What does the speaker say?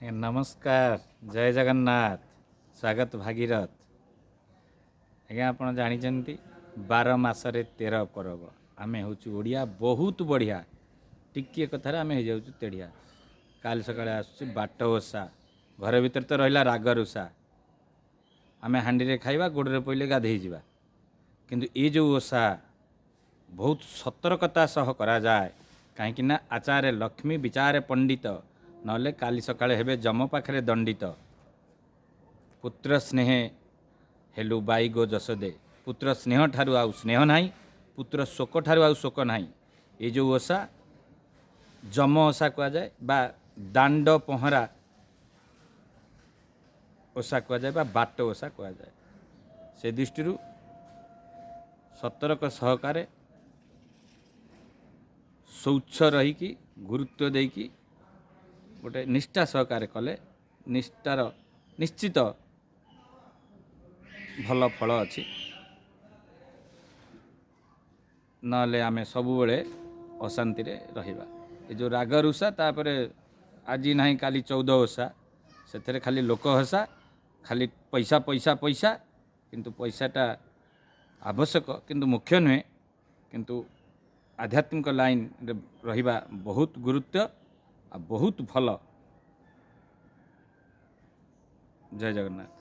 ନମସ୍କାର, ଜୟ ଜଗନ୍ନାଥ। ସ୍ୱାଗତ ଭାଗୀରଥ। ଆଜ୍ଞା, ଆପଣ ଜାଣିଛନ୍ତି 12 ମାସରେ 13 ପରବ। ଆମେ ହେଉଛୁ ଓଡ଼ିଆ, ବହୁତ ବଢ଼ିଆ। ଟିକିଏ କଥାରେ ଆମେ ହେଇଯାଉଛୁ ତେଢ଼ିଆ। କାଲି ସକାଳେ ଆସୁଛି ବାଟ ଓଷା। ଘର ଭିତରେ ତ ରହିଲା ରାଗ ରୁଷା। ଆମେ ହାଣ୍ଡିରେ ଖାଇବା, ଗୋଡ଼ରେ ପଡ଼ିଲେ ଗାଧେଇ ଯିବା। କିନ୍ତୁ ଏ ଯେଉଁ ଓଷା ବହୁତ ସତର୍କତା ସହ କରାଯାଏ, କାହିଁକି ନା ଆଚାରେ ଲକ୍ଷ୍ମୀ, ବିଚାରେ ପଣ୍ଡିତ, ନହେଲେ କାଲି ସକାଳେ ହେବେ ଯମ ପାଖରେ ଦଣ୍ଡିତ। ପୁତ୍ର ସ୍ନେହେ ହେଲୁ ବାଇ ଗୋ ଯଶୋଦେ। ପୁତ୍ର ସ୍ନେହ ଠାରୁ ଆଉ ସ୍ନେହ ନାହିଁ, ପୁତ୍ର ଶୋକ ଠାରୁ ଆଉ ଶୋକ ନାହିଁ। ଏ ଯେଉଁ ଓଷା ଯମ ଓଷା କୁହାଯାଏ ବା ଦାଣ୍ଡ ପହଁରା ଓଷା କୁହାଯାଏ ବା ବାଟ ଓଷା କୁହାଯାଏ, ସେ ଦୃଷ୍ଟିରୁ ସତର୍କ ସହକାରେ ଶୌଚ ରହିକି, ଗୁରୁତ୍ୱ ଦେଇକି, ଗୋଟେ ନିଷ୍ଠା ସହକାରେ କଲେ ନିଷ୍ଠାର ନିଶ୍ଚିତ ଭଲ ଫଳ ଅଛି। ନହେଲେ ଆମେ ସବୁବେଳେ ଅଶାନ୍ତିରେ ରହିବା। ଏ ଯେଉଁ ରାଗ ରୁଷା, ତାପରେ ଆଜି ନାହିଁ କାଲି 14 ଓଷା, ସେଥିରେ ଖାଲି ଲୋକ ହସା, ଖାଲି ପଇସା ପଇସା ପଇସା। କିନ୍ତୁ ପଇସାଟା ଆବଶ୍ୟକ, କିନ୍ତୁ ମୁଖ୍ୟ ନୁହେଁ। କିନ୍ତୁ ଆଧ୍ୟାତ୍ମିକ ଲାଇନରେ ରହିବା ବହୁତ ଗୁରୁତ୍ୱ ଆଉ ବହୁତ ଭଲ। ଜୟ ଜଗନ୍ନାଥ।